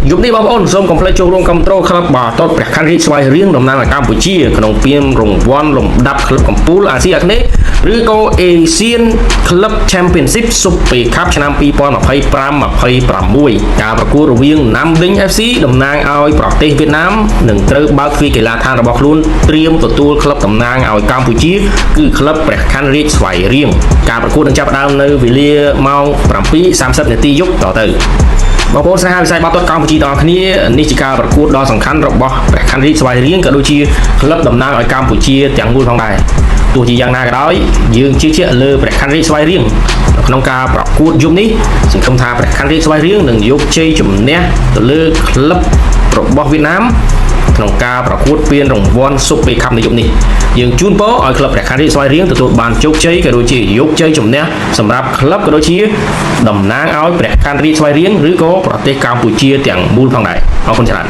យប់នេះបងប្អូនសូមកុំភ្លេចចូលរួមគ្រប់គ្រងក្លឹបបាល់ទាត់ព្រះខ័នរាជស្វាយរៀងតំណាងឲ្យកម្ពុជាក្នុងពានរង្វាន់លំដាប់ក្លឹបកំពូលអាស៊ីអាគ្នេយ៍ឬក៏ Asian Club Championship Super Cup ឆ្នាំ2025-26ការប្រកួតរវាង Nam Dinh FC តំណាងឲ្យប្រទេសវៀតណាមនឹងត្រូវបើកទ្វារកីឡាដ្ឋានរបស់ខ្លួនត្រៀមទទួលក្លឹបតំណាងឲ្យកម្ពុជាគឺក្លឹបព្រះខ័នរាជស្វាយរៀងការប្រកួតនឹងចាប់ផ្ដើមនៅវេលាម៉ោង7:30នាទីយប់តទៅ បងប្អូនស្នេហាវិស័យបាល់ទាត់កម្ពុជាទាំងអស់គ្នានេះជាការប្រកួតដ៏សំខាន់របស់ព្រះខ័នរាជស្វាយរៀងក៏ដូចជាក្លឹបតំណាងឲ្យកម្ពុជាទាំងមូលផងដែរទោះជាយ៉ាងណាក៏ដោយយើងជឿជាក់លើព្រះខ័នរាជស្វាយរៀងនៅក្នុងការប្រកួតយប់នេះសង្ឃឹមថាព្រះខ័នរាជស្វាយរៀងនឹងយកជ័យជំនះទៅលើក្លឹបរបស់វៀតណាមក្នុងការប្រកួតពានរង្វាន់ Super Cup នៅយប់នេះយើងជូនពរឲ្យក្លឹបព្រះខ័នរាជស្វាយរៀងទទួលបានជោគជ័យក៏ដូចជាយកជ័យជំនះសម្រាប់ក្លឹបក៏ដូចជាតំណាងឲ្យព្រះខ័នរាជស្វាយរៀងឬក៏ប្រទេសកម្ពុជាទាំងមូលផងដែរអរគុណច្រើន។